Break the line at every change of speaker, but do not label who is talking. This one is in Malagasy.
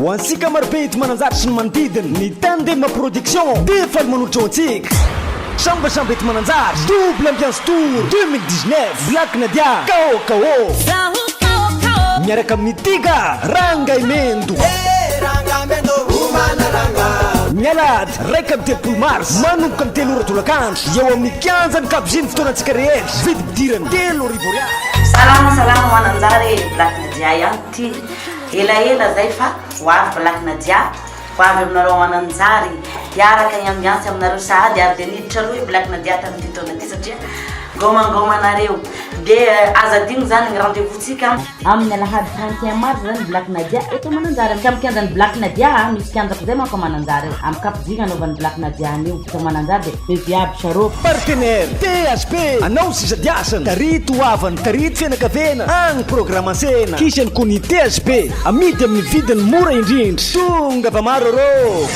Ho antsika marobe eto Mananjary sy ny manodidina, ny Tandem Production dia faly manolotra ho antsika Sambasamba eto Mananjary, Double Ambiance Tour 2019, Black Nadia, Kao Kao, miaraka amin'ny Tiga Rangaimendo. Ny alahady 31 marsa, manomboka amin'ny 3 ora tolakandro, eo amin'ny kianjan'ny Kabozia ny fotoanantsika rehetra, vidim-pidirana 3000 ariary.
Salama salama Mananjary e, Black Nadia ihany ty. Elaela zay fa ho avy Black Nadia, ho avy aminareo Mananjary, hiaraka hi-ambiance aminareo sahady ary dia niditra aloha i Black Nadia tamin'ity taona ity satria ngômangôma nareo. Dia aza adino zany ny rendez-vous tsika. Amin'ny alahady 31 mars zany Black Nadia eto Mananjary amin'ny kianjan'ny Black Nadia a, misy kianja ko zay manko Mananjary ao, amin'ny Cap Jig anaovan'ny Black Nadia an'io eto Mananjary dia bevy aby sarôpy.
Partenaire, THP, anao sisa diasana, tarito havana, tarito fianakaviana, agny programme-ansena, kisany koa ny THP, amidy amin'ny vidiny mora indrindra, tongava maro rô!